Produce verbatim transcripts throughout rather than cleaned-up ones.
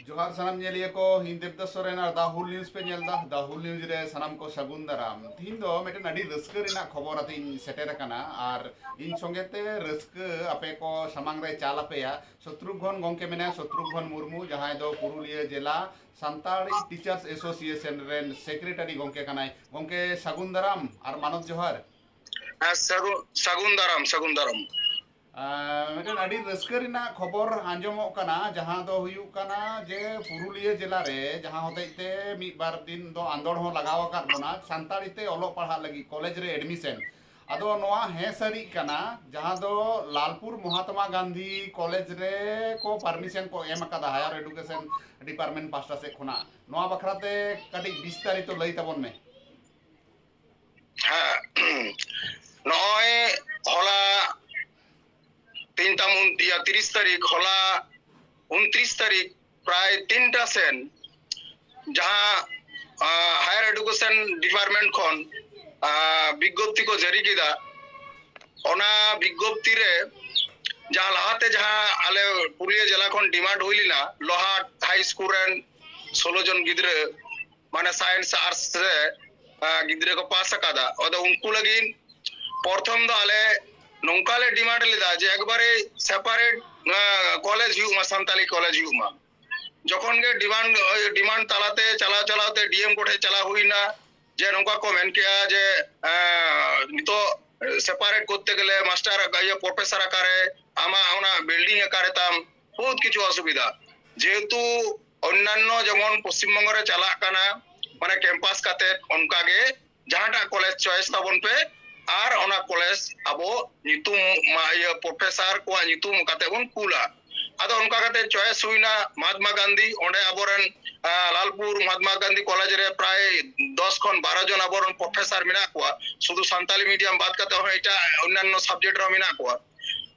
ᱡᱚᱦᱟᱨ ᱥᱟᱱᱟᱢ ᱧᱮᱞᱤᱭᱟᱹ ᱠᱚ, ᱤᱧ ᱫᱮᱵᱽᱫᱟᱥ ᱥᱚᱨᱮᱱ ᱟᱨ ᱫᱟ ᱦᱩᱞ ᱱᱤᱭᱩᱡᱽ ᱯᱮ ᱧᱮᱞ ᱫᱟ᱾ ᱫᱟ ᱦᱩᱞ ᱱᱤᱭᱩᱡᱽ ᱨᱮ ᱥᱟᱱᱟᱢ ᱠᱚ ᱥᱟᱹᱜᱩᱱ ᱫᱟᱨᱟᱢ᱾ ᱛᱤᱦᱤᱧ ᱫᱚ ᱢᱤᱫᱴᱮᱱ ᱟᱹᱰᱤ ᱨᱟᱹᱥᱠᱟᱹ ᱨᱮᱱᱟᱜ ᱠᱷᱚᱵᱚᱨ ᱟᱛᱮ ᱤᱧ ᱥᱮᱴᱮᱨ ᱟᱠᱟᱱᱟ ᱟᱨ ᱤᱧ ᱥᱚᱸᱜᱮ ᱛᱮ ᱨᱟᱹᱥᱠᱟᱹ ᱟᱯᱮ ᱠᱚ ᱥᱟᱢᱟᱝ ᱨᱮ ᱪᱟᱞ ᱟᱯᱮᱭᱟ ᱥᱚᱛᱨᱩᱜᱷᱚᱱ ᱜᱚᱢᱠᱮ ᱢᱮᱱᱟᱭᱟ, ᱥᱚᱛᱨᱩᱜᱷᱚᱱ ᱢᱩᱨᱢᱩ, ᱡᱟᱦᱟᱸᱭ ᱫᱚ ᱯᱩᱨᱩᱞᱤᱭᱟᱹ ᱡᱮᱞᱟ ᱥᱟᱱᱛᱟᱲᱤ ᱴᱤᱪᱟᱨᱥ ᱮᱥᱳᱥᱤᱭᱮᱥᱚᱱ ᱨᱮᱱ ᱥᱮᱠᱨᱮᱴᱟᱨᱤ ᱜᱚᱢᱠᱮ ᱠᱟᱱᱟᱭ᱾ ᱜᱚᱢᱠᱮ ᱥᱟᱹᱜᱩᱱ ᱫᱟᱨᱟᱢ ᱟᱨ ᱢᱟᱱᱚᱛ ᱡᱚᱦᱟᱨ᱾ ᱦᱮᱸ, ᱥᱟᱹᱜᱩᱱ, ᱥᱟᱹᱜᱩᱱ ᱫᱟᱨᱟᱢ, ᱥᱟᱹᱜᱩᱱ ᱫᱟᱨᱟᱢ᱾ ᱟᱨ ᱢᱤᱫᱴᱮᱱ ᱟᱹᱰᱤ ᱨᱟᱹᱥᱠᱟᱹ ᱨᱮᱱᱟᱜ ᱠᱷᱚᱵᱚᱨ ᱟᱸᱡᱚᱢᱚᱜ ᱠᱟᱱᱟ, ᱡᱟᱦᱟᱸ ᱫᱚ ᱦᱩᱭᱩᱜ ᱠᱟᱱᱟ ᱡᱮ ᱯᱩᱨᱩᱞᱤᱭᱟᱹ ᱡᱮᱞᱟ ᱨᱮ ᱡᱟᱦᱟᱸ ᱦᱚᱛᱮᱡ ᱛᱮ ᱢᱤᱫ ᱵᱟᱨ ᱫᱤᱱ ᱫᱚ ᱟᱸᱫᱳᱲ ᱦᱚᱸ ᱞᱟᱜᱟᱣ ᱟᱠᱟᱫ ᱵᱚᱱᱟ ᱥᱟᱱᱛᱟᱲᱤ ᱛᱮ ᱚᱞᱚᱜ ᱯᱟᱲᱦᱟᱜ ᱞᱟᱹᱜᱤᱫ ᱠᱚᱞᱮᱡᱽ ᱨᱮ ᱮᱰᱢᱤᱥᱚᱱ᱾ ᱟᱫᱚ ᱱᱚᱣᱟ ᱦᱮᱸ ᱥᱟᱹᱨᱤᱜ ᱠᱟᱱᱟ, ᱡᱟᱦᱟᱸ ᱫᱚ ᱞᱟᱞᱯᱩᱨ ᱢᱚᱦᱟᱛᱢᱟ ᱜᱟᱱᱫᱷᱤ ᱠᱚᱞᱮᱡᱽ ᱨᱮ ᱠᱚ ᱯᱟᱨᱢᱤᱥᱚᱱ ᱠᱚ ᱮᱢ ᱟᱠᱟᱫᱟ ᱦᱟᱭᱟᱨ ᱮᱰᱩᱠᱮᱥᱚᱱ ᱰᱤᱯᱟᱨᱴᱢᱮᱱᱴ ᱯᱟᱦᱴᱟ ᱥᱮᱫ ᱠᱷᱚᱱᱟᱜ᱾ ᱱᱚᱣᱟ ᱵᱟᱠᱷᱨᱟ ᱛᱮ ᱠᱟᱹᱴᱤᱡ ᱵᱤᱥᱛᱟᱨᱤᱛᱚ ᱞᱟᱹᱭ ᱛᱟᱵᱚᱱ ᱢᱮ᱾ ᱦᱮᱸ, ᱱᱚᱜᱼᱚᱭ ᱦᱚᱞᱟ ᱛᱮᱦᱮᱧ ᱛᱟᱢ ᱩᱱ-, ᱤᱭᱟᱹ, ᱛᱤᱨᱤᱥ ᱛᱟᱹᱨᱤᱠᱷ, ᱦᱚᱞᱟ ᱩᱱᱛᱨᱤᱥ ᱛᱟᱹᱨᱤᱠᱷ, ᱯᱨᱟᱭ ᱛᱤᱱᱴᱟ ᱥᱮᱱ ᱡᱟᱦᱟᱸ, ᱟ, ᱦᱟᱭᱟᱨ ᱮᱰᱩᱠᱮᱥᱚᱱ ᱰᱤᱯᱟᱨᱴᱢᱮᱱᱴ ᱠᱷᱚᱱ, ᱟ, ᱵᱤᱜᱽᱜᱚᱯᱛᱤ ᱠᱚ ᱡᱟᱹᱨᱤ ᱠᱮᱫᱟ᱾ ᱚᱱᱟ ᱵᱤᱜᱽᱜᱚᱯᱛᱤ ᱨᱮ ᱡᱟᱦᱟᱸ ᱞᱟᱦᱟᱛᱮ ᱡᱟᱦᱟᱸ ᱟᱞᱮ ᱯᱩᱨᱩᱞᱤᱭᱟᱹ ᱡᱮᱞᱟ ᱠᱷᱚᱱ ᱰᱤᱢᱟᱱᱰ ᱦᱩᱭ ᱞᱮᱱᱟ, ᱞᱳᱦᱟᱴ ᱦᱟᱭ ᱥᱠᱩᱞ ᱨᱮᱱ ᱥᱳᱞᱳ ᱡᱚᱱ ᱜᱤᱫᱽᱨᱟᱹ, ᱢᱟᱱᱮ ᱥᱟᱭᱮᱱᱥ ᱟᱨᱴᱥ ᱨᱮ, ᱟ, ᱜᱤᱫᱽᱨᱟᱹ ᱠᱚ ᱯᱟᱥ ᱟᱠᱟᱫᱟ᱾ ᱟᱫᱚ ᱩᱱᱠᱩ ᱞᱟᱹᱜᱤᱫ ᱯᱨᱚᱛᱷᱚᱢ ᱫᱚ ᱟᱞᱮ ᱱᱚᱝᱠᱟ ᱞᱮ ᱰᱤᱢᱟᱱᱰ ᱞᱮᱫᱟ ᱡᱮ ᱮᱠᱵᱟᱨᱮ ᱥᱮᱯᱟᱨᱮᱴ, ᱟ, ᱠᱚᱞᱮᱡᱽ ᱦᱩᱭᱩᱜ ᱢᱟ, ᱥᱟᱱᱛᱟᱞᱤ ᱠᱚᱞᱮᱡᱽ ᱦᱩᱭᱩᱜ ᱢᱟ᱾ ᱡᱚᱠᱷᱚᱱ ᱜᱮ ᱰᱤᱢᱟᱱᱰ, ᱰᱤᱢᱟᱱᱰ ᱛᱟᱞᱟᱛᱮ ᱪᱟᱞᱟᱣ ᱪᱟᱞᱟᱣ ᱛᱮ ᱰᱤ ᱮᱢ ᱠᱚᱴᱷᱮᱱ ᱪᱟᱞᱟᱣ ᱦᱩᱭᱱᱟ, ᱡᱮ ᱱᱚᱝᱠᱟ ᱠᱚ ᱢᱮᱱ ᱠᱮᱜᱼᱟ ᱡᱮ, ᱮᱸ, ᱱᱤᱛᱚᱜ ᱥᱮᱯᱟᱨᱮᱴ ᱠᱚᱨᱛᱮ ᱜᱮᱞᱮ ᱢᱟᱥᱴᱟᱨ, ᱤᱭᱟᱹ, ᱯᱨᱚᱯᱷᱮᱥᱚᱨ ᱚᱠᱟᱨᱮ, ᱟᱢᱟᱜ ᱚᱱᱟ ᱵᱤᱞᱰᱤᱝ ᱚᱠᱟᱨᱮ ᱛᱟᱢ, ᱵᱚᱦᱩᱛ ᱠᱤᱪᱷᱩ ᱚᱥᱩᱵᱤᱫᱷᱟ᱾ ᱡᱮᱦᱮᱛᱩ ᱚᱱᱱᱟᱱᱱᱚ ᱡᱮᱢᱚᱱ ᱯᱚᱥᱪᱤᱢ ᱵᱚᱝᱜᱚ ᱨᱮ ᱪᱟᱞᱟᱜ ᱠᱟᱱᱟ, ᱢᱟᱱᱮ ᱠᱮᱢᱯᱟᱥ ᱠᱟᱛᱮ, ᱚᱱᱠᱟ ᱜᱮ ᱡᱟᱦᱟᱸᱴᱟᱜ ᱠᱚᱞᱮᱡᱽ ᱪᱚᱭᱮᱥ ᱛᱟᱵᱚᱱ ᱯᱮ, ᱟᱨ ᱚᱱᱟ ᱠᱚᱞᱮᱡᱽ ᱟᱵᱚ ᱧᱩᱛᱩᱢ, ᱢᱟ-, ᱤᱭᱟᱹ, ᱯᱨᱚᱯᱷᱮᱥᱟᱨ ᱠᱚᱣᱟᱜ ᱧᱩᱛᱩᱢ ᱠᱟᱛᱮ ᱵᱚᱱ ᱠᱩᱞᱟ᱾ ᱟᱫᱚ ᱚᱱᱠᱟ ᱠᱟᱛᱮ ᱪᱚᱭᱮᱥ ᱦᱩᱭᱱᱟ ᱢᱚᱦᱟᱛᱢᱟ ᱜᱟᱱᱫᱷᱤ, ᱚᱸᱰᱮ ᱟᱵᱚᱨᱮᱱ, ᱟ, ᱞᱟᱞᱯᱩᱨ ᱢᱚᱦᱟᱛᱢᱟ ᱜᱟᱱᱫᱷᱤ ᱠᱚᱞᱮᱡᱽ ᱨᱮ ᱯᱨᱟᱭ ᱫᱚᱥ ᱠᱷᱚᱱ ᱵᱟᱨᱚ ᱡᱚᱱ ᱟᱵᱚᱨᱮᱱ ᱯᱨᱚᱯᱷᱮᱥᱟᱨ ᱢᱮᱱᱟᱜ ᱠᱚᱣᱟ, ᱥᱩᱫᱷᱩ ᱥᱟᱱᱛᱟᱞᱤ ᱢᱤᱰᱤᱭᱟᱢ ᱵᱟᱫ ᱠᱟᱛᱮ ᱦᱚᱸ ᱮᱴᱟᱜ ᱚᱱᱱᱟᱱᱱᱚ ᱥᱟᱵᱡᱮᱠᱴ ᱨᱮᱦᱚᱸ ᱢᱮᱱᱟᱜ ᱠᱚᱣᱟ᱾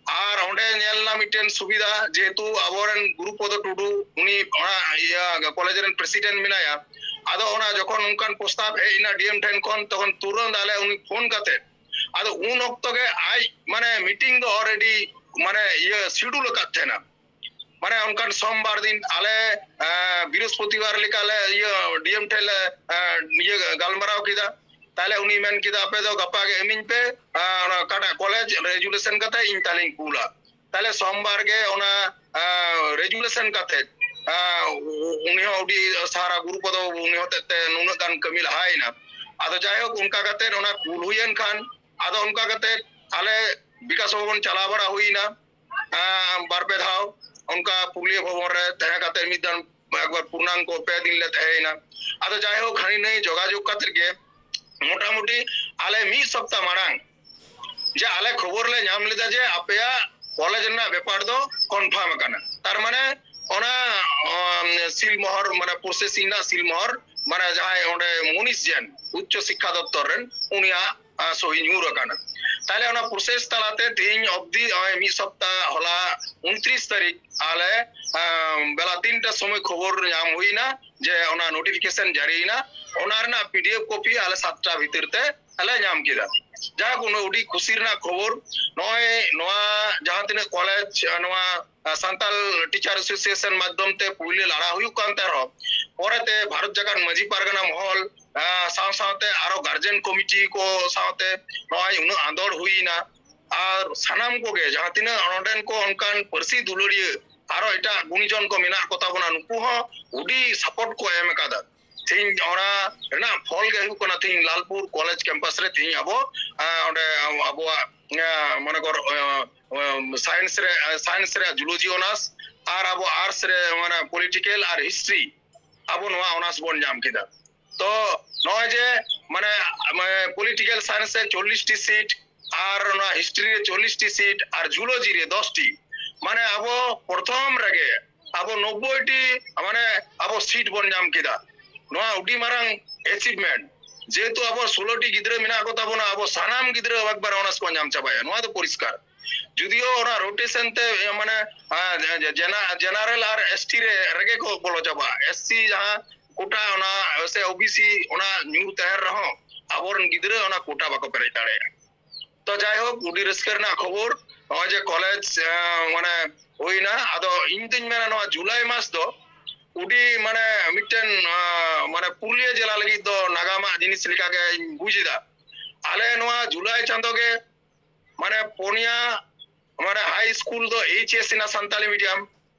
ᱟᱨ ᱚᱸᱰᱮ ᱧᱮᱞ ᱮᱱᱟ ᱢᱤᱫᱴᱮᱱ ᱥᱩᱵᱤᱫᱷᱟ, ᱡᱮᱦᱮᱛᱩ ᱟᱵᱚᱨᱮᱱ ᱜᱩᱨᱩᱯᱚᱫᱚ ᱴᱩᱰᱩ, ᱩᱱᱤ ᱚᱱᱟ ᱤᱭᱟᱹ ᱠᱚᱞᱮᱡᱽ ᱨᱮᱱ ᱯᱨᱮᱥᱤᱰᱮᱱᱴ ᱢᱮᱱᱟᱭᱟ᱾ ᱟᱫᱚ ᱚᱱᱟ ᱡᱚᱠᱷᱚᱱ ᱚᱱᱠᱟᱱ ᱯᱨᱚᱥᱛᱟᱵ ᱦᱮᱡ ᱮᱱᱟ ᱰᱤ ᱮᱢ ᱴᱷᱮᱱ ᱠᱷᱚᱱ, ᱛᱚᱠᱷᱚᱱ ᱛᱩᱨᱟᱹᱱᱛ ᱟᱞᱮ ᱩᱱᱤ ᱯᱷᱳᱱ ᱠᱟᱛᱮ, ᱟᱫᱚ ᱩᱱ ᱚᱠᱛᱚ ᱜᱮ ᱟᱡ ᱢᱟᱱᱮ ᱢᱤᱴᱤᱝ ᱫᱚ ᱚᱞᱨᱮᱰᱤ ᱢᱟᱱᱮ ᱤᱭᱟᱹ ᱥᱤᱰᱩᱞ ᱟᱠᱟᱫ ᱛᱟᱦᱮᱱᱟ᱾ ᱢᱟᱱᱮ ᱚᱱᱠᱟᱱ ᱥᱳᱢᱵᱟᱨ ᱫᱤᱱ ᱟᱞᱮ, ᱮ, ᱵᱤᱨᱚᱥᱯᱚᱛᱤᱵᱟᱨ ᱞᱮᱠᱟ ᱞᱮ ᱤᱭᱟᱹ, ᱰᱤ ᱮᱢ ᱴᱷᱮᱱ ᱞᱮ, ᱮ, ᱤᱭᱟᱹ ᱜᱟᱞᱢᱟᱨᱟᱣ ᱠᱮᱫᱟ᱾ ᱛᱟᱦᱞᱮ ᱩᱱᱤ ᱢᱮᱱ ᱠᱮᱫᱟ, "ᱟᱯᱮ ᱫᱚ ᱜᱟᱯᱟ ᱜᱮ ᱮᱢᱤᱧ ᱯᱮ, ᱮ, ᱚᱱᱟ ᱚᱠᱟᱴᱟᱜ ᱠᱚᱞᱮᱡᱽ ᱨᱮᱡᱩᱞᱮᱥᱚᱱ ᱠᱟᱛᱮ ᱤᱧ ᱛᱟᱦᱞᱮᱧ ᱠᱩᱞᱟ᱾" ᱛᱟᱦᱞᱮ ᱥᱳᱢᱵᱟᱨ ᱜᱮ ᱚᱱᱟ, ᱮ, ᱨᱮᱡᱩᱞᱮᱥᱚᱱ ᱠᱟᱛᱮ, ᱮ, ᱩᱱᱤ ᱦᱚᱸ ᱟᱹᱰᱤ ᱥᱟᱦᱟᱨᱟ ᱜᱩᱨᱩᱯᱚᱫᱚ ᱩᱱᱤ ᱦᱚᱛᱮᱡ ᱛᱮ ᱱᱩᱱᱟᱹᱜ ᱜᱟᱱ ᱠᱟᱹᱢᱤ ᱞᱟᱦᱟᱭᱮᱱᱟ᱾ ᱟᱫᱚ ᱡᱟᱭᱦᱳᱠ, ᱚᱱᱠᱟ ᱠᱟᱛᱮ ᱚᱱᱟ ᱠᱩᱞ ᱦᱩᱭᱮᱱ ᱠᱷᱟᱱ, ᱟᱫᱚ ᱚᱱᱠᱟ ᱠᱟᱛᱮ ᱟᱞᱮ ᱵᱤᱠᱟᱥ ᱵᱷᱚᱵᱚᱱ ᱪᱟᱞᱟᱣ ᱵᱟᱲᱟ ᱦᱩᱭᱱᱟ᱾ ᱟᱸ, ᱵᱟᱨ ᱯᱮ ᱫᱷᱟᱣ ᱚᱱᱠᱟ ᱯᱩᱨᱩᱞᱤᱭᱟᱹ ᱵᱷᱚᱵᱚᱱ ᱨᱮ ᱛᱟᱦᱮᱸ ᱠᱟᱛᱮ ᱢᱤᱫ ᱫᱷᱟᱣ ᱮᱠᱵᱟᱨ ᱯᱩᱨᱱᱟᱝᱠᱚ ᱯᱮ ᱫᱤᱱ ᱞᱮ ᱛᱟᱦᱮᱸᱭᱮᱱᱟ᱾ ᱟᱫᱚ ᱡᱟᱭᱦᱳᱠ, ᱦᱟᱹᱱᱤ ᱱᱟᱹᱭ ᱡᱳᱜᱟᱡᱳᱜᱽ ᱠᱟᱛᱮ ᱜᱮ ᱢᱚᱴᱟᱢᱩᱴᱤ ᱟᱞᱮ ᱢᱤᱫ ᱥᱚᱯᱛᱟ ᱢᱟᱲᱟᱝ ᱡᱮ ᱟᱞᱮ ᱠᱷᱚᱵᱚᱨ ᱞᱮ ᱧᱟᱢ ᱞᱮᱫᱟ ᱡᱮ ᱟᱯᱮᱭᱟᱜ ᱠᱚᱞᱮᱡᱽ ᱨᱮᱱᱟᱜ ᱵᱮᱯᱟᱨ ᱫᱚ ᱠᱚᱱᱯᱷᱟᱨᱢ ᱟᱠᱟᱱᱟ᱾ ᱛᱟᱨ ᱢᱟᱱᱮ ᱚᱱᱟ, ᱩᱢ, ᱥᱤᱞ ᱢᱚᱦᱚᱨ, ᱢᱟᱱᱮ ᱯᱨᱚᱥᱮᱥᱤᱝ ᱨᱮᱱᱟᱜ ᱥᱤᱞ ᱢᱚᱦᱚᱨ, ᱢᱟᱱᱮ ᱡᱟᱦᱟᱸᱭ ᱚᱸᱰᱮ ᱢᱩᱱᱤᱥ ᱡᱮᱱ ᱩᱪᱪᱚ ᱥᱤᱠᱠᱷᱟ ᱫᱚᱯᱛᱚᱨ ᱨᱮᱱ, ᱩᱱᱤᱭᱟᱜ, ᱟ, ᱥᱚᱦᱤ ᱧᱩᱨ ᱟᱠᱟᱱᱟ᱾ ᱛᱟᱦᱞᱮ ᱚᱱᱟ ᱯᱨᱚᱥᱮᱥ ᱛᱟᱞᱟᱛᱮ ᱛᱮᱦᱮᱧ ᱚᱵᱫᱤ ᱱᱚᱜᱼᱚᱭ ᱢᱤᱫ ᱥᱚᱯᱛᱟ, ᱦᱚᱞᱟ ᱩᱱᱛᱨᱤᱥ ᱛᱟᱹᱨᱤᱠᱷ ᱟᱞᱮ, ᱟ, ᱵᱮᱞᱟ ᱛᱤᱱᱴᱟ ᱥᱚᱢᱚᱭ ᱠᱷᱚᱵᱚᱨ ᱧᱟᱢ ᱦᱩᱭᱱᱟ ᱡᱮ ᱚᱱᱟ ᱱᱳᱴᱤᱯᱷᱤᱠᱮᱥᱚᱱ ᱡᱟᱹᱨᱤᱭᱮᱱᱟ᱾ ᱚᱱᱟ ᱨᱮᱱᱟᱜ ᱯᱤ ᱰᱤ ᱮᱯᱷ ᱠᱚᱯᱤ ᱟᱞᱮ ᱥᱟᱛᱴᱟ ᱵᱷᱤᱛᱤᱨ ᱛᱮ ᱞᱮ ᱧᱟᱢ ᱠᱮᱫᱟ᱾ ᱡᱟᱦᱟᱸ ᱠᱚ ᱟᱹᱰᱤ ᱠᱩᱥᱤ ᱨᱮᱱᱟᱜ ᱠᱷᱚᱵᱚᱨ, ᱱᱚᱜᱼᱚᱭ ᱱᱚᱣᱟ ᱡᱟᱦᱟᱸ ᱛᱤᱱᱟᱹᱜ ᱠᱚᱞᱮᱡᱽ, ᱱᱚᱣᱟ ᱥᱟᱱᱛᱟᱞ ᱴᱤᱪᱟᱨ ᱮᱥᱳᱥᱤᱭᱮᱥᱚᱱ ᱢᱟᱫᱽᱫᱷᱚᱢ ᱛᱮ ᱯᱩᱭᱞᱩ ᱞᱟᱲᱟ ᱦᱩᱭᱩᱜ ᱠᱟᱱ ᱛᱟᱦᱮᱸ ᱨᱮᱦᱚᱸ, ᱯᱚᱨᱮᱛᱮ ᱵᱷᱟᱨᱚᱛ ᱡᱟᱠᱟᱛ ᱢᱟᱹᱡᱷᱤ ᱯᱟᱨᱜᱟᱱᱟ ᱢᱚᱦᱚᱞ, ᱟᱸ, ᱥᱟᱶ ᱥᱟᱶᱛᱮ ᱟᱨᱚ ᱜᱟᱨᱡᱮᱱ ᱠᱚᱢᱤᱴᱤ ᱠᱚ ᱥᱟᱶᱛᱮ ᱱᱚᱜᱼᱚᱭ ᱩᱱᱟᱹᱜ ᱟᱸᱫᱳᱲ ᱦᱩᱭᱱᱟ᱾ ᱟᱨ ᱥᱟᱱᱟᱢ ᱠᱚᱜᱮ ᱡᱟᱦᱟᱸ ᱛᱤᱱᱟᱹᱜ ᱱᱚᱰᱮᱱ ᱠᱚ ᱚᱱᱠᱟᱱ ᱯᱟᱹᱨᱥᱤ ᱫᱩᱞᱟᱹᱲᱤᱭᱟᱹ ᱟᱨᱚ ᱮᱴᱟᱜ ᱜᱩᱱᱤᱡᱚᱱ ᱠᱚ ᱢᱮᱱᱟᱜ ᱠᱚ ᱛᱟᱵᱚᱱᱟ, ᱱᱩᱠᱩ ᱦᱚᱸ ᱟᱹᱰᱤ ᱥᱟᱯᱳᱨᱴ ᱠᱚ ᱮᱢ ᱟᱠᱟᱫᱟ᱾ ᱛᱮᱦᱮᱧ ᱚᱱᱟ ᱨᱮᱱᱟᱜ ᱯᱷᱚᱞ ᱜᱮ ᱦᱩᱭᱩᱜ ᱠᱟᱱᱟ, ᱛᱮᱦᱮᱧ ᱞᱟᱞᱯᱩᱨ ᱠᱚᱞᱮᱡᱽ ᱠᱮᱢᱯᱟᱥ ᱨᱮ ᱛᱮᱦᱮᱧ ᱟᱵᱚ, ᱟᱸ, ᱚᱸᱰᱮ ᱟᱵᱚᱣᱟᱜ, ᱟᱸ, ᱢᱚᱱᱮ ᱠᱚᱨ, ᱟᱸ, ᱟᱸ, ᱥᱟᱭᱮᱱᱥ ᱨᱮ, ᱟᱸ, ᱥᱟᱭᱮᱱᱥ ᱨᱮ ᱡᱩᱞᱚᱡᱤ ᱚᱱᱟᱨᱥ ᱟᱨ ᱟᱵᱚ ᱟᱨᱴᱥ ᱨᱮ ᱢᱟᱱᱮ ᱯᱚᱞᱤᱴᱤᱠᱮᱞ ᱟᱨ ᱦᱤᱥᱴᱨᱤ ᱟᱵᱚ ᱱᱚᱣᱟ ᱚᱱᱟᱨᱥ ᱵᱚᱱ ᱧᱟᱢ ᱠᱮᱫᱟ᱾ ᱛᱚ ᱱᱚᱜᱼᱚᱭ ᱡᱮ ᱢᱟᱱᱮ, ᱢᱟᱱᱮ ᱯᱚᱞᱤᱴᱤᱠᱮᱞ ᱥᱟᱭᱮᱱᱥ ᱨᱮ ᱪᱚᱞᱞᱤᱥ ᱴᱤ ᱥᱤᱴ ᱟᱨ ᱚᱱᱟ ᱦᱤᱥᱴᱨᱤ ᱨᱮ ᱪᱚᱞᱞᱤᱥ ᱴᱤ ᱥᱤᱴ ᱟᱨ ᱡᱩᱞᱚᱡᱤ ᱨᱮ ᱫᱚᱥ ᱴᱤ, ᱢᱟᱱᱮ ᱟᱵᱚ ᱯᱨᱚᱛᱷᱚᱢ ᱨᱮᱜᱮ ᱟᱵᱚ ᱱᱚᱵᱵᱳᱭ ᱴᱤ ᱢᱟᱱᱮ ᱟᱵᱚ ᱥᱤᱴ ᱵᱚᱱ ᱧᱟᱢ ᱠᱮᱫᱟ᱾ ᱱᱚᱣᱟ ᱟᱹᱰᱤ ᱢᱟᱨᱟᱝ ᱮᱪᱤᱵᱷᱢᱮᱱᱴ᱾ ᱡᱮᱦᱮᱛᱩ ᱟᱵᱚ ᱥᱳᱞᱳ ᱴᱤ ᱜᱤᱫᱽᱨᱟᱹ ᱢᱮᱱᱟᱜ ᱠᱚ ᱛᱟᱵᱚᱱᱟ, ᱟᱵᱚ ᱥᱟᱱᱟᱢ ᱜᱤᱫᱽᱨᱟᱹ ᱮᱠᱵᱟᱨ ᱚᱱᱟᱨᱥ ᱠᱚ ᱧᱟᱢ ᱪᱟᱵᱟᱭᱟ, ᱱᱚᱣᱟ ᱫᱚ ᱯᱚᱨᱤᱥᱠᱟᱨ᱾ ᱡᱩᱫᱤᱭᱳ ᱚᱱᱟ ᱨᱳᱴᱮᱥᱚᱱ ᱛᱮ, ᱢᱟᱱᱮ, ᱟᱸ, ᱡᱮ-, ᱡᱮᱱᱟ-, ᱡᱮᱱᱟᱨᱮᱞ ᱟᱨ ᱮᱥ ᱴᱤ ᱨᱮ, ᱨᱮᱜᱮ ᱠᱚ ᱵᱚᱞᱚ ᱪᱟᱵᱟᱜᱼᱟ᱾ ᱮᱥ ᱥᱤ ᱡᱟᱦᱟᱸ ᱠᱳᱴᱟ, ᱚᱱᱟ ᱥᱮ ᱳ ᱵᱤ ᱥᱤ, ᱚᱱᱟ ᱧᱩᱨ ᱛᱟᱦᱮᱱ ᱨᱮᱦᱚᱸ ᱟᱵᱚᱨᱮᱱ ᱜᱤᱫᱽᱨᱟᱹ ᱚᱱᱟ ᱠᱳᱴᱟ ᱵᱟᱠᱚ ᱯᱮᱨᱮᱡ ᱫᱟᱲᱮᱭᱟᱜᱼᱟ᱾ ᱛᱚ ᱡᱟᱭᱦᱳᱠ, ᱟᱹᱰᱤ ᱨᱟᱹᱥᱠᱟᱹ ᱨᱮᱱᱟᱜ ᱠᱷᱚᱵᱚᱨ᱾ ᱱᱚᱜᱼᱚᱭ ᱡᱮ ᱠᱚᱞᱮᱡᱽ ᱢᱟᱱᱮ ᱦᱩᱭᱱᱟ, ᱟᱫᱚ ᱤᱧ ᱫᱩᱧ ᱢᱮᱱᱟ ᱱᱚᱣᱟ ᱡᱩᱞᱟᱭ ᱢᱟᱥ ᱫᱚ ᱟᱹᱰᱤ ᱢᱟᱱᱮ ᱢᱤᱫᱴᱮᱱ ᱢᱟᱱᱮ ᱯᱩᱨᱩᱞᱤᱭᱟᱹ ᱡᱮᱞᱟ ᱞᱟᱹᱜᱤᱫ ᱫᱚ ᱱᱟᱜᱟᱢᱟᱜ ᱡᱤᱱᱤᱥ ᱞᱮᱠᱟᱜᱮᱧ ᱵᱩᱡᱽ ᱮᱫᱟ᱾ ᱟᱞᱮ ᱱᱚᱣᱟ ᱡᱩᱞᱟᱭ ᱪᱟᱸᱫᱳ ᱜᱮ ᱢᱟᱱᱮ ᱯᱩᱱᱭᱟ ᱢᱟᱱᱮ ᱦᱟᱭ ᱥᱠᱩᱞ ᱫᱚ ᱮᱭᱤᱪ ᱮᱥ ᱮᱱᱟ ᱥᱟᱱᱛᱟᱞᱤ ᱢᱤᱰᱤᱭᱟᱢ᱾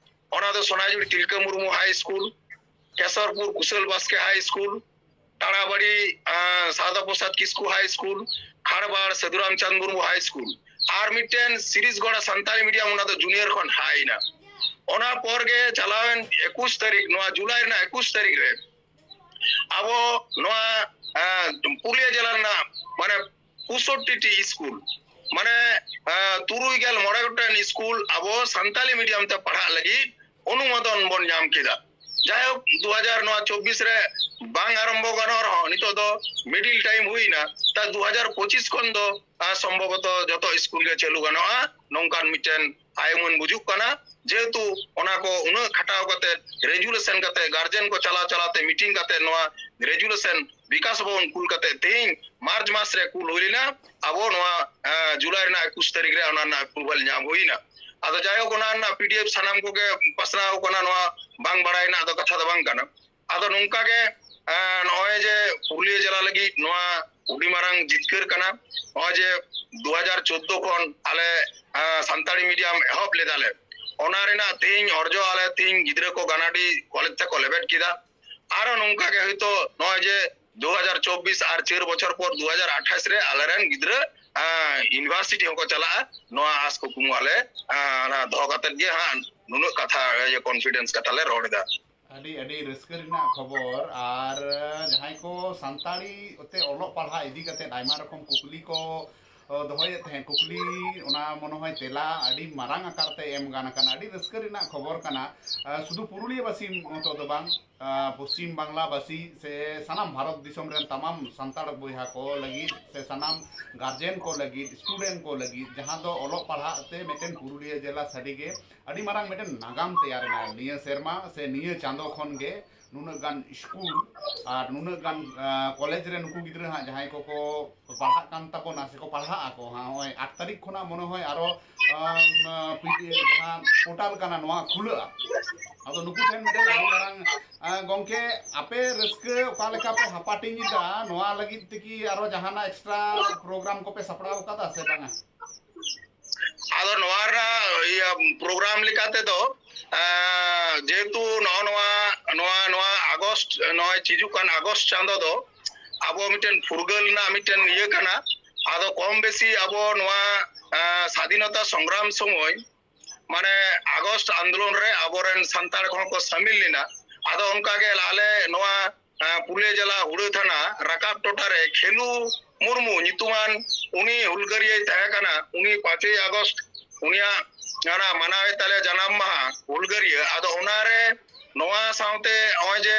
ᱚᱱᱟ ᱫᱚ ᱥᱚᱱᱟᱡᱷᱩᱨᱤ ᱛᱤᱞᱠᱟᱹ ᱢᱩᱨᱢᱩ ᱦᱟᱭ ᱥᱠᱩᱞ, ᱠᱮᱥᱚᱨᱯᱩᱨ ᱠᱩᱥᱟᱹᱞ ᱵᱟᱥᱠᱮ ᱦᱟᱭ ᱥᱠᱩᱞ, ᱛᱟᱲᱟᱵᱟᱲᱤ ᱥᱟᱨᱚᱫᱟ ᱯᱨᱚᱥᱟᱫᱽ ᱠᱤᱥᱠᱩ ᱦᱟᱭ ᱥᱠᱩᱞ, ᱠᱷᱟᱲᱵᱟᱲ ᱥᱟᱹᱫᱷᱩ ᱨᱟᱢᱪᱟᱸᱫᱽ ᱢᱩᱨᱢᱩ ᱦᱟᱭ ᱥᱠᱩᱞ, ᱟᱨ ᱢᱤᱫᱴᱮᱱ ᱥᱤᱨᱤᱥᱜᱚᱲᱟ ᱥᱟᱱᱛᱟᱲᱤ ᱢᱤᱰᱤᱭᱟᱢ, ᱚᱱᱟ ᱫᱚ ᱡᱩᱱᱤᱭᱟᱨ ᱠᱷᱚᱱ ᱦᱟᱭ ᱮᱱᱟ᱾ ᱚᱱᱟ ᱯᱚᱨ ᱜᱮ ᱪᱟᱞᱟᱣᱮᱱ ᱮᱠᱩᱥ ᱛᱟᱹᱨᱤᱠᱷ, ᱱᱚᱣᱟ ᱡᱩᱞᱟᱭ ᱨᱮᱱᱟᱜ ᱮᱠᱩᱥ ᱛᱟᱹᱨᱤᱠᱷ ᱨᱮ ᱟᱵᱚ ᱱᱚᱣᱟ ᱯᱩᱨᱩᱞᱤᱭᱟᱹ ᱡᱮᱞᱟ ᱨᱮᱱᱟᱜ ᱢᱟᱱᱮ ᱯᱩᱥᱚᱴᱴᱤ ᱴᱤ ᱥᱠᱩᱞ, ᱢᱟᱱᱮ ᱛᱩᱨᱩᱭ ᱜᱮᱞ ᱢᱚᱬᱮ ᱜᱚᱴᱮᱱ ᱥᱠᱩᱞ ᱟᱵᱚ ᱥᱟᱱᱛᱟᱞᱤ ᱢᱤᱰᱤᱭᱟᱢ ᱛᱮ ᱯᱟᱲᱦᱟᱜ ᱞᱟᱹᱜᱤᱫ ᱚᱱᱩᱢᱳᱫᱚᱱ ᱵᱚᱱ ᱧᱟᱢ ᱠᱮᱫᱟ᱾ ᱡᱟᱭᱦᱳᱠ, ᱫᱩ ᱦᱟᱡᱟᱨ ᱱᱚᱣᱟ ᱪᱚᱵᱵᱤᱥ ᱨᱮ ᱵᱟᱝ ᱟᱨᱟᱢᱵᱚ ᱜᱟᱱᱚᱜ ᱨᱮᱦᱚᱸ ᱱᱤᱛᱚᱜ ᱫᱚ ᱢᱤᱰᱤᱞ ᱴᱟᱭᱤᱢ ᱦᱩᱭ ᱮᱱᱟ᱾ ᱛᱟᱭ ᱫᱩ ᱦᱟᱡᱟᱨ ᱯᱚᱸᱪᱤᱥ ᱠᱷᱚᱱ ᱫᱚ ᱥᱚᱢᱵᱷᱚᱵᱚᱛᱚ ᱡᱚᱛᱚ ᱥᱠᱩᱞ ᱜᱮ ᱪᱟᱹᱞᱩ ᱜᱟᱱᱚᱜᱼᱟ, ᱱᱚᱝᱠᱟᱱ ᱢᱤᱫᱴᱮᱱ ᱟᱭ ᱩᱢᱟᱹᱱ ᱵᱩᱡᱩᱜ ᱠᱟᱱᱟ᱾ ᱡᱮᱦᱮᱛᱩ ᱚᱱᱟ ᱠᱚ ᱩᱱᱟᱹᱜ ᱠᱷᱟᱴᱟᱣ ᱠᱟᱛᱮ, ᱜᱨᱮᱡᱩᱞᱮᱥᱚᱱ ᱠᱟᱛᱮ, ᱜᱟᱨᱡᱮᱱ ᱠᱚ ᱪᱟᱞᱟᱣ ᱪᱟᱞᱟᱣ ᱛᱮ ᱢᱤᱴᱤᱝ ᱠᱟᱛᱮ ᱱᱚᱣᱟ ᱜᱨᱮᱡᱩᱞᱮᱥᱚᱱ ᱵᱤᱠᱟᱥ ᱵᱷᱚᱵᱚᱱ ᱠᱩᱞ ᱠᱟᱛᱮ ᱛᱮᱦᱮᱧ ᱢᱟᱨᱪ ᱢᱟᱥ ᱨᱮ ᱠᱩᱞ ᱦᱩᱭ ᱞᱮᱱᱟ᱾ ᱟᱵᱚ ᱱᱚᱣᱟ ᱡᱩᱞᱟᱭ ᱨᱮᱱᱟᱜ ᱮᱠᱩᱥ ᱛᱟᱹᱨᱤᱠᱷ ᱨᱮ ᱚᱱᱟ ᱨᱮᱱᱟᱜ ᱮᱯᱨᱩᱵᱷᱟᱞ ᱧᱟᱢ ᱦᱩᱭᱱᱟ᱾ ᱟᱫᱚ ᱡᱟᱭᱦᱳᱠ, ᱚᱱᱟ ᱨᱮᱱᱟᱜ ᱯᱤ ᱰᱤ ᱮᱯᱷ ᱥᱟᱱᱟᱢ ᱠᱚᱜᱮ ᱯᱟᱥᱱᱟᱣ ᱠᱟᱱᱟ, ᱱᱚᱣᱟ ᱵᱟᱝ ᱵᱟᱲᱟᱭ ᱨᱮᱱᱟᱜ ᱫᱚ ᱠᱟᱛᱷᱟ ᱫᱚ ᱵᱟᱝ ᱠᱟᱱᱟ᱾ ᱟᱫᱚ ᱱᱚᱝᱠᱟ ᱜᱮ ᱱᱚᱜᱼᱚᱭ ᱡᱮ ᱯᱩᱨᱩᱞᱤᱭᱟᱹ ᱡᱮᱞᱟ ᱞᱟᱹᱜᱤᱫ ᱱᱚᱣᱟ ᱟᱹᱰᱤ ᱢᱟᱨᱟᱝ ᱡᱤᱛᱠᱟᱹᱨ ᱠᱟᱱᱟ᱾ ᱱᱚᱜᱼᱚᱭ ᱡᱮ ᱫᱩ ᱦᱟᱡᱟᱨ ᱪᱳᱫᱽᱫᱳ ᱠᱷᱚᱱ ᱟᱞᱮ ᱥᱟᱱᱛᱟᱲᱤ ᱢᱤᱰᱤᱭᱟᱢ ᱮᱦᱚᱵ ᱞᱮᱫᱟᱞᱮ, ᱚᱱᱟ ᱨᱮᱱᱟᱜ ᱛᱮᱦᱮᱧ ᱚᱨᱡᱚ ᱟᱞᱮ ᱛᱮᱦᱮᱧ ᱜᱤᱫᱽᱨᱟᱹ ᱠᱚ ᱜᱟᱱᱟᱰᱤ ᱠᱚᱞᱮᱡᱽ ᱛᱮᱠᱚ ᱞᱮᱵᱮᱫ ᱠᱮᱫᱟ᱾ ᱟᱨᱚ ᱱᱚᱝᱠᱟ ᱜᱮ ᱦᱚᱭᱛᱳ ᱱᱚᱜᱼᱚᱭ ᱡᱮ ᱫᱩ ᱦᱟᱡᱟᱨ ᱪᱚᱵᱵᱤᱥ ᱟᱨ ᱪᱟᱹᱨ ᱵᱚᱪᱷᱚᱨ ᱯᱚᱨ ᱫᱩ ᱦᱟᱡᱟᱨ ᱟᱴᱷᱟᱥ ᱨᱮ ᱟᱞᱮᱨᱮᱱ ᱜᱤᱫᱽᱨᱟᱹ ᱤᱭᱩᱱᱤᱵᱷᱟᱨᱥᱤᱴᱤ ᱦᱚᱸᱠᱚ ᱪᱟᱞᱟᱜᱼᱟ, ᱱᱚᱣᱟ ᱟᱸᱥ ᱠᱩᱠᱢᱩ ᱟᱞᱮ ᱚᱱᱟ ᱫᱚᱦᱚ ᱠᱟᱛᱮᱫ ᱜᱮ ᱦᱟᱸᱜ ᱱᱩᱱᱟᱹᱜ ᱠᱟᱛᱷᱟ ᱠᱚᱱᱯᱷᱤᱰᱮᱱᱥ ᱠᱟᱛᱷᱟ ᱞᱮ ᱨᱚᱲ ᱮᱫᱟ᱾ ᱟᱹᱰᱤ ᱟᱹᱰᱤ ᱨᱟᱹᱥᱠᱟᱹ ᱨᱮᱱᱟᱜ ᱠᱷᱚᱵᱚᱨ᱾ ᱟᱨ ᱡᱟᱦᱟᱸᱭ ᱠᱚ ᱥᱟᱱᱛᱟᱲᱤ ᱛᱮ ᱚᱞᱚᱜ ᱯᱟᱲᱦᱟᱜ ᱤᱫᱤ ᱠᱟᱛᱮᱫ ᱟᱭᱢᱟ ᱨᱚᱠᱚᱢ ᱠᱩᱠᱞᱤ ᱠᱚ ᱫᱚᱦᱚᱭᱮᱫ ᱛᱟᱦᱮᱸᱫ, ᱠᱩᱠᱞᱤ ᱚᱱᱟ ᱢᱚᱱᱮ ᱦᱚᱭ ᱛᱮᱞᱟ ᱟᱹᱰᱤ ᱢᱟᱨᱟᱝ ᱟᱠᱟᱨ ᱛᱮ ᱮᱢ ᱜᱟᱱ ᱟᱠᱟᱱᱟ᱾ ᱟᱹᱰᱤ ᱨᱟᱹᱥᱠᱟᱹ ᱨᱮᱱᱟᱜ ᱠᱷᱚᱵᱚᱨ ᱠᱟᱱᱟ᱾ ᱥᱩᱫᱷᱩ ᱯᱩᱨᱩᱞᱤᱭᱟᱹ ᱵᱟᱹᱥᱤ ᱢᱚᱛᱚ ᱫᱚ ᱵᱟᱝ, ᱯᱚᱥᱪᱤᱢ ᱵᱟᱝᱞᱟ ᱵᱟᱹᱥᱤ ᱥᱮ ᱥᱟᱱᱟᱢ ᱵᱷᱟᱨᱚᱛ ᱫᱤᱥᱚᱢ ᱨᱮᱱ ᱛᱟᱢᱟᱢ ᱥᱟᱱᱛᱟᱲ ᱵᱚᱭᱦᱟ ᱠᱚ ᱞᱟᱹᱜᱤᱫ ᱥᱮ ᱥᱟᱱᱟᱢ ᱜᱟᱨᱡᱮᱱ ᱠᱚ ᱞᱟᱹᱜᱤᱫ, ᱥᱴᱩᱰᱮᱱᱴ ᱠᱚ ᱞᱟᱹᱜᱤᱫ, ᱡᱟᱦᱟᱸ ᱫᱚ ᱚᱞᱚᱜ ᱯᱟᱲᱦᱟᱜ ᱛᱮ ᱢᱤᱫᱴᱮᱱ ᱯᱩᱨᱩᱞᱤᱭᱟᱹ ᱡᱮᱞᱟ ᱥᱟᱹᱨᱤᱜᱮ ᱟᱹᱰᱤ ᱢᱟᱨᱟᱝ ᱢᱤᱫᱴᱮᱱ ᱱᱟᱜᱟᱢ ᱛᱮᱭᱟᱨ ᱮᱱᱟ ᱱᱤᱭᱟᱹ ᱥᱮᱨᱢᱟ ᱥᱮ ᱱᱤᱭᱟᱹ ᱪᱟᱸᱫᱚ ᱠᱷᱚᱱ ᱜᱮ᱾ ᱱᱩᱱᱟᱹᱜ ᱜᱟᱱ ᱥᱠᱩᱞ ᱟᱨ ᱱᱩᱱᱟᱹᱜ ᱜᱟᱱ ᱠᱚᱞᱮᱡᱽ ᱨᱮ ᱱᱩᱠᱩ ᱜᱤᱫᱽᱨᱟᱹ ᱦᱟᱸᱜ ᱡᱟᱦᱟᱸᱭ ᱠᱚᱠᱚ ᱯᱟᱲᱦᱟᱜ ᱠᱟᱱ ᱛᱟᱵᱚᱱᱟ ᱥᱮᱠᱚ ᱯᱟᱲᱦᱟᱜ ᱟᱠᱚ ᱦᱟᱸᱜ, ᱱᱚᱜᱼᱚᱭ ᱟᱴ ᱛᱟᱹᱨᱤᱠᱷ ᱠᱷᱚᱱᱟᱜ ᱢᱚᱱᱮ ᱦᱚᱭ ᱟᱨᱚ ᱡᱟᱦᱟᱸ ᱯᱳᱨᱴᱟᱞ ᱠᱟᱱᱟ ᱱᱚᱣᱟ ᱠᱷᱩᱞᱟᱹᱜᱼᱟ᱾ ᱟᱫᱚ ᱱᱩᱠᱩ ᱴᱷᱮᱱ ᱢᱤᱫᱴᱮᱱ ᱟᱹᱰᱤ ᱢᱟᱨᱟᱝ ᱜᱚᱢᱠᱮ, ᱟᱯᱮ ᱨᱟᱹᱥᱠᱟᱹ ᱚᱠᱟ ᱞᱮᱠᱟ ᱯᱮ ᱦᱟᱯᱟᱴᱤᱧ ᱮᱫᱟ, ᱱᱚᱣᱟ ᱞᱟᱹᱜᱤᱫ ᱛᱮᱠᱤ ᱟᱨᱚ ᱡᱟᱦᱟᱱᱟᱜ ᱮᱠᱥᱴᱨᱟ ᱯᱨᱳᱜᱨᱟᱢ ᱠᱚᱯᱮ ᱥᱟᱯᱲᱟᱣ ᱟᱠᱟᱫᱟ ᱥᱮ ᱵᱟᱝᱟ? ᱟᱫᱚ ᱱᱚᱣᱟ ᱨᱮᱱᱟᱜ ᱤᱭᱟᱹ ᱯᱨᱳᱜᱨᱟᱢ ᱞᱮᱠᱟ ᱛᱮᱫᱚ ᱡᱮᱦᱮᱛᱩ ᱱᱚᱜᱼᱚ ᱱᱚᱣᱟ ᱱᱚᱣᱟ ᱱᱚᱣᱟ ᱟᱜᱚᱥᱴ, ᱱᱚᱜᱼᱚᱭ ᱦᱤᱡᱩᱜ ᱠᱟᱱ ᱟᱜᱚᱥᱴ ᱪᱟᱸᱫᱚ ᱫᱚ ᱟᱵᱚ ᱢᱤᱫᱴᱮᱱ ᱯᱷᱩᱨᱜᱟᱹᱞ ᱨᱮᱱᱟᱜ ᱢᱤᱫᱴᱮᱱ ᱤᱭᱟᱹ ᱠᱟᱱᱟ᱾ ᱟᱫᱚ ᱠᱚᱢ ᱵᱮᱥᱤ ᱟᱵᱚ ᱱᱚᱣᱟ ᱥᱟᱫᱷᱤᱱᱚᱛᱟ ᱥᱚᱝᱜᱨᱟᱢ ᱥᱚᱢᱚᱭ ᱢᱟᱱᱮ ᱟᱜᱚᱥᱴ ᱟᱱᱫᱳᱞᱚᱱ ᱨᱮ ᱟᱵᱚᱨᱮᱱ ᱥᱟᱱᱛᱟᱲ ᱠᱚᱦᱚᱸ ᱠᱚ ᱥᱟᱹᱢᱤᱞ ᱞᱮᱱᱟ᱾ ᱟᱫᱚ ᱚᱱᱠᱟᱜᱮ ᱟᱞᱮ ᱱᱚᱣᱟ ᱯᱩᱨᱩᱞᱤᱭᱟᱹ ᱡᱮᱞᱟ ᱦᱩᱲᱟᱹ ᱛᱷᱟᱱᱟ ᱨᱟᱠᱟᱵ ᱴᱚᱴᱷᱟ ᱨᱮ ᱠᱷᱮᱞᱩ ᱢᱩᱨᱢᱩ ᱧᱩᱛᱩᱢᱟᱱ ᱩᱱᱤ ᱦᱩᱞᱜᱟᱹᱨᱤᱭᱟᱹᱭ ᱛᱟᱦᱮᱸ ᱠᱟᱱᱟ᱾ ᱩᱱᱤ ᱯᱟᱸᱪᱮᱭ ᱟᱜᱚᱥᱴ ᱩᱱᱤᱭᱟᱜ ᱚᱱᱟ ᱢᱟᱱᱟᱣᱮ ᱛᱟᱞᱮ ᱡᱟᱱᱟᱢ ᱢᱟᱦᱟ ᱦᱩᱞᱜᱟᱹᱨᱤᱭᱟᱹ᱾ ᱟᱫᱚ ᱚᱱᱟᱨᱮ ᱱᱚᱣᱟ ᱥᱟᱶᱛᱮ ᱱᱚᱜᱼᱚᱭ ᱡᱮ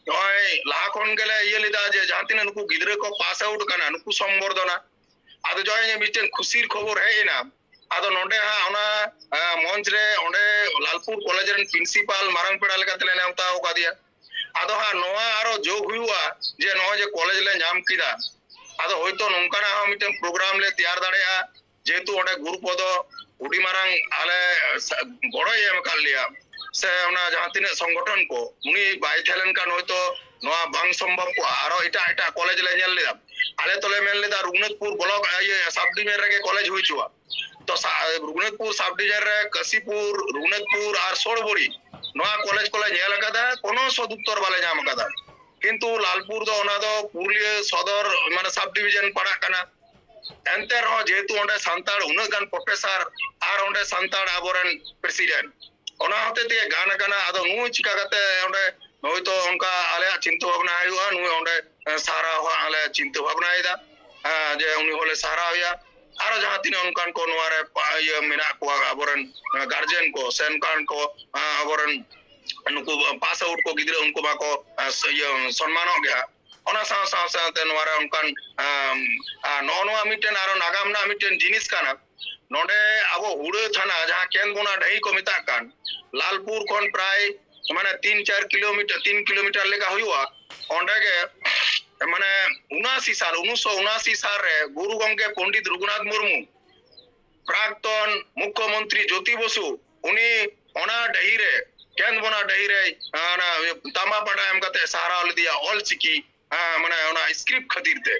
ᱱᱚᱜᱼᱚᱭ ᱞᱟᱦᱟ ᱠᱷᱚᱱ ᱜᱮᱞᱮ ᱤᱭᱟᱹ ᱞᱮᱫᱟ ᱡᱮ ᱡᱟᱦᱟᱸ ᱛᱤᱱᱟᱹᱜ ᱱᱩᱠᱩ ᱜᱤᱫᱽᱨᱟᱹ ᱠᱚ ᱯᱟᱥ ᱟᱣᱩᱴ ᱠᱟᱱᱟ ᱱᱩᱠᱩ ᱥᱚᱢᱵᱚᱨᱫᱷᱚᱱᱟ᱾ ᱟᱫᱚ ᱱᱚᱜᱼᱚᱭ ᱡᱮ ᱢᱤᱫᱴᱮᱱ ᱠᱷᱩᱥᱤᱨ ᱠᱷᱚᱵᱚᱨ ᱦᱮᱡ ᱮᱱᱟ᱾ ᱟᱫᱚ ᱱᱚᱰᱮ ᱦᱟᱸᱜ ᱚᱱᱟ ᱢᱚᱧᱪ ᱨᱮ ᱚᱸᱰᱮ ᱞᱟᱞᱯᱩᱨ ᱠᱚᱞᱮᱡᱽ ᱨᱮᱱ ᱯᱨᱤᱱᱥᱤᱯᱟᱞ ᱢᱟᱨᱟᱝ ᱯᱮᱲᱟ ᱞᱮᱠᱟᱛᱮᱞᱮ ᱱᱮᱣᱛᱟ ᱟᱠᱟᱫᱮᱭᱟ᱾ ᱟᱫᱚ ᱦᱟᱸᱜ ᱱᱚᱣᱟ ᱟᱨᱚ ᱡᱳᱜ ᱦᱩᱭᱩᱜᱼᱟ ᱡᱮ ᱱᱚᱜᱼᱚᱭ ᱡᱮ ᱠᱚᱞᱮᱡᱽ ᱞᱮ ᱧᱟᱢ ᱠᱮᱫᱟ, ᱟᱫᱚ ᱦᱳᱭᱛᱳ ᱱᱚᱝᱠᱟᱱᱟᱜ ᱦᱚᱸ ᱢᱤᱫᱴᱮᱱ ᱯᱨᱳᱜᱨᱟᱢ ᱞᱮ ᱛᱮᱭᱟᱨ ᱫᱟᱲᱮᱭᱟᱜᱼᱟ᱾ ᱡᱮᱦᱮᱛᱩ ᱚᱸᱰᱮ ᱜᱩᱨᱩᱯᱚᱫᱚ ᱟᱹᱰᱤ ᱢᱟᱨᱟᱝ ᱟᱞᱮ ᱜᱚᱲᱚᱭ ᱮᱢ ᱟᱠᱟᱫ ᱞᱮᱭᱟ, ᱥᱮ ᱚᱱᱟ ᱡᱟᱦᱟᱸ ᱛᱤᱱᱟᱹᱜ ᱥᱚᱝᱜᱚᱴᱷᱚᱱ ᱠᱚ, ᱩᱱᱤ ᱵᱟᱭ ᱛᱟᱦᱮᱸ ᱞᱮᱱᱠᱷᱟᱱ ᱦᱳᱭᱛᱳ ᱱᱚᱣᱟ ᱵᱟᱝ ᱥᱚᱢᱵᱷᱚᱵ ᱠᱚᱜᱼᱟ᱾ ᱟᱨᱚ ᱮᱴᱟᱜ ᱮᱴᱟᱜ ᱠᱚᱞᱮᱡᱽ ᱞᱮ ᱧᱮᱞ ᱞᱮᱫᱟ᱾ ᱟᱞᱮ ᱛᱚᱞᱮ ᱢᱮᱱ ᱞᱮᱫᱟ ᱨᱩᱜᱷᱩᱱᱟᱛᱷᱯᱩᱨ ᱵᱞᱚᱠ ᱤᱭᱟᱹ ᱥᱟᱵ ᱰᱤᱵᱤᱡᱚᱱ ᱨᱮᱜᱮ ᱠᱚᱞᱮᱡᱽ ᱦᱩᱭ ᱦᱚᱪᱚᱣᱟᱜ᱾ ᱛᱚ ᱨᱩᱜᱷᱩᱱᱟᱛᱷᱯᱩᱨ ᱥᱟᱵ ᱰᱤᱵᱤᱡᱚᱱ ᱨᱮ ᱠᱟᱥᱤᱯᱩᱨ, ᱨᱩᱜᱷᱩᱱᱟᱛᱷᱯᱩᱨ ᱟᱨ ᱥᱳᱲᱵᱚᱲᱤ ᱱᱚᱣᱟ ᱠᱚᱞᱮᱡᱽ ᱠᱚᱞᱮ ᱧᱮᱞ ᱟᱠᱟᱫᱟ, ᱠᱳᱱᱳ ᱥᱚᱫᱩᱛᱛᱚᱨ ᱵᱟᱞᱮ ᱧᱟᱢ ᱟᱠᱟᱫᱟ᱾ ᱠᱤᱱᱛᱩ ᱞᱟᱞᱯᱩᱨ ᱫᱚ ᱚᱱᱟ ᱫᱚ ᱯᱩᱨᱩᱞᱤᱭᱟᱹ ᱥᱚᱫᱚᱨ ᱢᱟᱱᱮ ᱥᱟᱵ ᱰᱤᱵᱤᱡᱚᱱ ᱯᱟᱲᱟᱜ ᱠᱟᱱᱟ᱾ ᱮᱱᱛᱮ ᱨᱮᱦᱚᱸ ᱡᱮᱦᱮᱛᱩ ᱚᱸᱰᱮ ᱥᱟᱱᱛᱟᱲ ᱩᱱᱟᱹᱜ ᱜᱟᱱ ᱯᱨᱚᱯᱷᱮᱥᱟᱨ ᱟᱨ ᱚᱸᱰᱮ ᱥᱟᱱᱛᱟᱲ ᱟᱵᱚᱨᱮᱱ ᱯᱨᱮᱥᱤᱰᱮᱱᱴ, ᱚᱱᱟ ᱦᱚᱛᱮ ᱛᱮᱜᱮ ᱜᱟᱱ ᱟᱠᱟᱱᱟ᱾ ᱟᱫᱚ ᱱᱩᱭ ᱪᱤᱠᱟ ᱠᱟᱛᱮ ᱚᱸᱰᱮ ᱦᱳᱭᱛᱳ ᱚᱱᱠᱟ ᱟᱞᱮᱭᱟᱜ ᱪᱤᱱᱛᱟᱹ ᱵᱷᱟᱵᱽᱱᱟ ᱦᱩᱭᱩᱜᱼᱟ, ᱱᱩᱭ ᱚᱸᱰᱮ ᱥᱟᱨᱦᱟᱣ ᱦᱟᱸᱜ ᱞᱮ ᱪᱤᱱᱛᱟᱹ ᱵᱷᱟᱵᱽᱱᱟᱭᱮᱫᱟ ᱡᱮ ᱩᱱᱤ ᱦᱚᱸᱞᱮ ᱥᱟᱨᱦᱟᱣᱮᱭᱟ᱾ ᱟᱨᱚ ᱡᱟᱦᱟᱸ ᱛᱤᱱᱟᱹᱜ ᱚᱱᱠᱟᱱ ᱠᱚ ᱱᱚᱣᱟ ᱨᱮ ᱤᱭᱟᱹ ᱢᱮᱱᱟᱜ ᱠᱚᱣᱟ ᱟᱵᱚᱨᱮᱱ ᱜᱟᱨᱡᱮᱱ ᱠᱚ ᱥᱮ ᱚᱱᱠᱟᱱ ᱠᱚ ᱟᱵᱚᱨᱮᱱ ᱱᱩᱠᱩ ᱯᱟᱥ ᱟᱣᱩᱴ ᱠᱚ ᱜᱤᱫᱽᱨᱟᱹ ᱩᱱᱠᱩ ᱢᱟᱠᱚ ᱤᱭᱟᱹ ᱥᱚᱱᱢᱟᱱᱚᱜ ᱜᱮᱭᱟ᱾ ᱚᱱᱟ ᱥᱟᱶ ᱥᱟᱶ ᱥᱟᱶᱛᱮ ᱱᱚᱣᱟ ᱨᱮ ᱚᱱᱠᱟᱱ ᱱᱚᱜᱼᱚ ᱱᱚᱣᱟ ᱢᱤᱫᱴᱮᱱ ᱟᱨᱚ ᱱᱟᱜᱟᱢ ᱨᱮᱱᱟᱜ ᱢᱤᱫᱴᱮᱱ ᱡᱤᱱᱤᱥ ᱠᱟᱱᱟ᱾ ᱱᱚᱰᱮ ᱟᱵᱚ ᱦᱩᱲᱟᱹ ᱛᱷᱟᱱᱟ ᱡᱟᱦᱟᱸ ᱠᱮᱸᱫᱽᱵᱚᱱᱟ ᱰᱟᱹᱦᱤ ᱠᱚ ᱢᱮᱛᱟᱜ ᱠᱟᱱ, ᱞᱟᱞᱯᱩᱨ ᱠᱷᱚᱱ ᱯᱨᱟᱭ ᱢᱟᱱᱮ ᱛᱤᱱ ᱪᱟᱨ ᱠᱤᱞᱳᱢᱤᱴᱟᱨ, ᱛᱤᱱ ᱠᱤᱞᱳᱢᱤᱴᱟᱨ ᱞᱮᱠᱟ ᱦᱩᱭᱩᱜᱼᱟ᱾ ᱚᱸᱰᱮ ᱜᱮ ᱢᱟᱱᱮ ᱩᱱᱟᱥᱤ ᱥᱟᱞ, ᱩᱱᱤᱥᱥᱚ ᱩᱱᱟᱥᱤ ᱥᱟᱞ ᱨᱮ ᱜᱩᱨᱩ ᱜᱚᱢᱠᱮ ᱯᱚᱱᱰᱤᱛ ᱨᱚᱜᱷᱩᱱᱟᱛᱷ ᱢᱩᱨᱢᱩ, ᱯᱨᱟᱠᱛᱚᱱ ᱢᱩᱠᱷᱭᱚᱢᱚᱱᱛᱨᱤ ᱡᱳᱛᱤ ᱵᱚᱥᱩ, ᱩᱱᱤ ᱚᱱᱟ ᱰᱟᱹᱦᱤ ᱨᱮ, ᱠᱮᱸᱫᱽᱵᱚᱱᱟ ᱰᱟᱹᱦᱤ ᱨᱮ, ᱚᱱᱟ ᱛᱟᱢᱟ ᱯᱟᱴᱟ ᱮᱢ ᱠᱟᱛᱮ ᱥᱟᱨᱦᱟᱣ ᱞᱮᱫᱮᱭᱟ ᱚᱞ ᱪᱤᱠᱤ, ᱦᱮᱸ, ᱢᱟᱱᱮ ᱚᱱᱟ script ᱠᱷᱟᱹᱛᱤᱨ ᱛᱮ᱾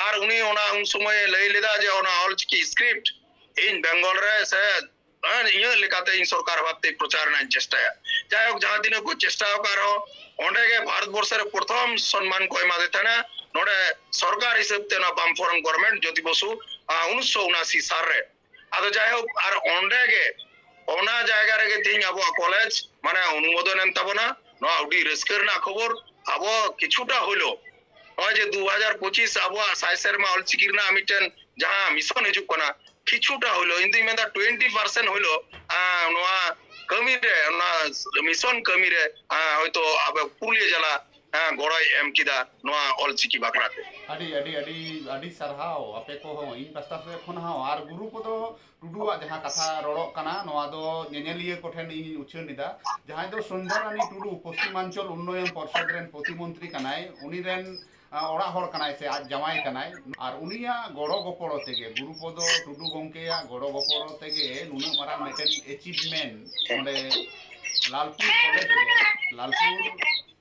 ᱟᱨ ᱩᱱᱤ ᱚᱱᱟ ᱩᱱ ᱥᱚᱢᱚᱭᱮ ᱞᱟᱹᱭ ᱞᱮᱫᱟ ᱡᱮ ᱚᱱᱟ ᱚᱞ ᱪᱤᱠᱤ script ᱤᱧ ᱵᱮᱝᱜᱚᱞ ᱨᱮ ᱥᱮ, ᱦᱮᱸ, ᱤᱧᱟᱹᱜ ᱞᱮᱠᱟᱛᱮ ᱤᱧ ᱥᱚᱨᱠᱟᱨ ᱵᱷᱟᱵ ᱛᱮ ᱯᱨᱚᱪᱟᱨ ᱨᱮᱱᱟᱜ ᱤᱧ ᱪᱮᱥᱴᱟᱭᱟ᱾ ᱡᱟᱭᱦᱳᱠ, ᱡᱟᱦᱟᱸ ᱛᱤᱱᱟᱹᱜ ᱠᱚ ᱪᱮᱥᱴᱟ ᱟᱠᱟᱫ ᱨᱮᱦᱚᱸ, ᱚᱸᱰᱮ ᱜᱮ ᱵᱷᱟᱨᱚᱛ ᱵᱚᱨᱥᱚ ᱨᱮ ᱯᱨᱚᱛᱷᱚᱢ ᱥᱚᱱᱢᱟᱱ ᱠᱚ ᱮᱢᱟᱫᱮ ᱛᱟᱦᱮᱱᱟ ᱱᱚᱰᱮ ᱥᱚᱨᱠᱟᱨ ᱦᱤᱥᱟᱹᱵ ᱛᱮ, ᱱᱚᱣᱟ ᱵᱟᱢ ᱯᱷᱨᱚᱱᱴ ᱜᱚᱵᱷᱚᱨᱱᱢᱮᱱᱴ ᱡᱳᱛᱤ ᱵᱚᱥᱩ, ᱟᱸ, ᱩᱱᱤᱥᱥᱚ ᱩᱱᱟᱥᱤ ᱥᱟᱞ ᱨᱮ᱾ ᱟᱫᱚ ᱡᱟᱭᱦᱳᱠ, ᱟᱨ ᱚᱸᱰᱮ ᱜᱮ, ᱚᱱᱟ ᱡᱟᱭᱜᱟ ᱨᱮᱜᱮ ᱛᱮᱦᱮᱧ ᱟᱵᱚᱣᱟᱜ ᱠᱚᱞᱮᱡᱽ ᱢᱟᱱᱮ ᱚᱱᱩᱢᱳᱫᱚᱱ ᱮᱱ ᱛᱟᱵᱚᱱᱟ᱾ ᱱᱚᱣᱟ ᱟᱹᱰᱤ ᱨᱟᱹᱥᱠᱟᱹ ᱨᱮᱱᱟᱜ ᱠᱷᱚᱵᱚᱨ᱾ ᱟᱵᱚ ᱠᱤᱪᱷᱩᱴᱟ ᱦᱚᱞᱮᱣ ᱱᱚᱜᱼᱚᱭ ᱡᱮ ᱫᱩ ᱦᱟᱡᱟᱨ ᱯᱚᱸᱪᱤᱥ ᱟᱵᱚᱣᱟᱜ ᱥᱟᱭ ᱥᱮᱨᱢᱟ ᱚᱞᱪᱤᱠᱤ ᱨᱮᱱᱟᱜ ᱢᱤᱫᱴᱮᱱ ᱡᱟᱦᱟᱸ mission ᱦᱤᱡᱩᱜ ᱠᱟᱱᱟ, ᱠᱤᱪᱷᱩᱴᱟ ᱦᱚᱞᱮᱣ, ᱤᱧ ᱫᱩᱧ ᱢᱮᱱᱫᱟ twenty percent ᱦᱚᱞᱮᱣ, ᱟᱸ, ᱱᱚᱣᱟ ᱠᱟᱹᱢᱤ ᱨᱮ, ᱚᱱᱟ mission ᱠᱟᱹᱢᱤ ᱨᱮ, ᱟᱸ, ᱦᱚᱭᱛᱳ ᱟᱵᱚ ᱯᱩᱨᱩᱞᱤᱭᱟᱹ ᱡᱮᱞᱟ, ᱟᱸ, ᱜᱚᱲᱚᱭ ᱮᱢ ᱠᱮᱫᱟ ᱱᱚᱣᱟ ᱚᱞᱪᱤᱠᱤ ᱵᱟᱠᱷᱨᱟ ᱛᱮ᱾ ᱟᱹᱰᱤ, ᱟᱹᱰᱤ, ᱟᱹᱰᱤ, ᱟᱹᱰᱤ ᱥᱟᱨᱦᱟᱣ ᱟᱯᱮ ᱠᱚᱦᱚᱸ ᱤᱧ ᱯᱟᱥᱴᱟ ᱥᱮᱫ ᱠᱷᱚᱱ ᱦᱚᱸ᱾ ᱟᱨ ᱜᱩᱨᱩ ᱠᱚᱫᱚ ᱴᱩᱰᱩᱣᱟᱜ ᱡᱟᱦᱟᱸ ᱠᱟᱛᱷᱟ ᱨᱚᱲᱚᱜ ᱠᱟᱱᱟ, ᱱᱚᱣᱟ ᱫᱚ ᱧᱮᱧᱮᱞᱤᱭᱟᱹ ᱠᱚᱴᱷᱮᱱ ᱤᱧ ᱩᱪᱷᱟᱹᱱ ᱮᱫᱟ, ᱡᱟᱦᱟᱸᱭ ᱫᱚ ᱥᱩᱱᱫᱚᱨ ᱨᱟᱱᱤ ᱴᱩᱰᱩ, ᱯᱚᱥᱪᱤᱢᱟᱧᱪᱚᱞ ᱩᱱᱱᱚᱭᱚᱱ ᱯᱚᱨᱥᱚᱫ ᱨᱮᱱ ᱯᱨᱚᱛᱤᱢᱚᱱᱛᱨᱤ ᱠᱟᱱᱟᱭ, ᱩᱱᱤ ᱨᱮᱱ, ᱟ, ᱚᱲᱟᱜ ᱦᱚᱲ ᱠᱟᱱᱟᱭ ᱥᱮ ᱟᱡ ᱡᱟᱶᱟᱭ ᱠᱟᱱᱟᱭ᱾ ᱟᱨ ᱩᱱᱤᱭᱟᱜ ᱜᱚᱲᱚ ᱜᱚᱯᱚᱲᱚ ᱛᱮᱜᱮ, ᱜᱩᱨᱩᱯᱚᱫᱚ ᱴᱩᱰᱩ ᱜᱚᱢᱠᱮᱭᱟᱜ ᱜᱚᱲᱚ ᱜᱚᱯᱚᱲᱚ ᱛᱮᱜᱮ ᱱᱩᱱᱟᱹᱜ ᱢᱟᱨᱟᱝ ᱢᱤᱫᱴᱮᱱ achievement ᱚᱸᱰᱮ ᱞᱟᱞᱯᱩᱨ ᱠᱚᱞᱮᱡᱽ ᱨᱮ, ᱞᱟᱞᱯᱩᱨ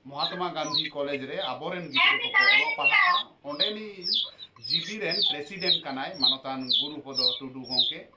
ᱢᱚᱦᱟᱛᱢᱟ ᱜᱟᱱᱫᱷᱤ ᱠᱚᱞᱮᱡᱽ ᱨᱮ ᱟᱵᱚᱨᱮᱱ ᱜᱤᱫᱽᱨᱟᱹ ᱠᱚᱠᱚ ᱚᱞᱚᱜ ᱯᱟᱲᱦᱟᱜᱼᱟ᱾ ᱚᱸᱰᱮᱱᱤᱡ ᱡᱤᱵᱤ ᱨᱮᱱ president ᱠᱟᱱᱟᱭ ᱢᱟᱱᱚᱛᱟᱱ ᱜᱩᱨᱩᱯᱚᱫᱚ ᱴᱩᱰᱩ ᱜᱚᱢᱠᱮ᱾